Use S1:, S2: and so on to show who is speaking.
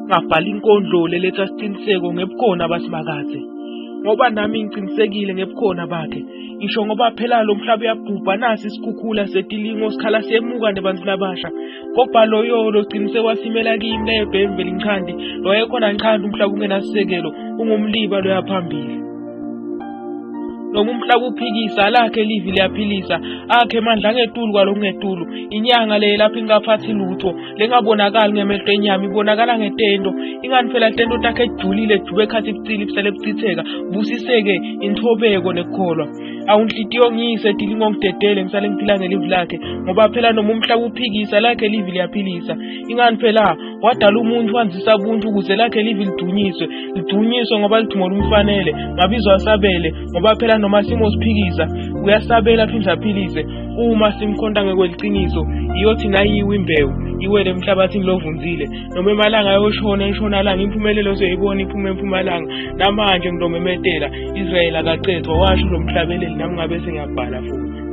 S1: Ngabhala inkondlo leletha siciniseko ngebukhona baSimakadze. Ngoba nami ngicinisekile ngebukhona bakhe. Ngisho ngoba phela lo mhlaba uyabhubha nasi isikhukhula setilingo sikhala siyemuka nebantu labasha. Kodwa loyo logcinise wasimela kimi layedwa emveli nchandi lowayekhona nchandi umhlaba ungenasisekelo ungumliba loya phambili. Noma umhlaba uphikisa lakhe livi liyaphilisa akhe mandla angetulu kwalokungetulu inyanga le lapho ingaphathi lutho lengabonakali ngemehlo enyama ibonakala ngetento ingani phela tento takhe ejulile jube khathi bucili busale buchitheka busiseke inthobeko nekukholwa awunhlitiyo ngiyise dilingo ngidedele ngisale ngiphila ngelivi lakhe ngoba phela noma umhlaba uphikisa lakhe livi liyaphilisa ingani phela wadala umuntu wanzisa ubuntu ukuze lakhe livi lidunyiswe lidunyiswe ngoba liduma lumfanele ngabizwa asabele ngoba phela noma simo siphikisa uyasabela aphinde aphilise uma simkhonta ngekweliciniso iyothi nayiwe imbewu iwele emhlabathini lovunzile noma emalanga ayoshona entshonalanga impumelelo soyibona iphuma empumalanga namanje ngilomemetela Israel akacedwa washo lo mhlabeleli nami ngabe sengiyabhala futhi.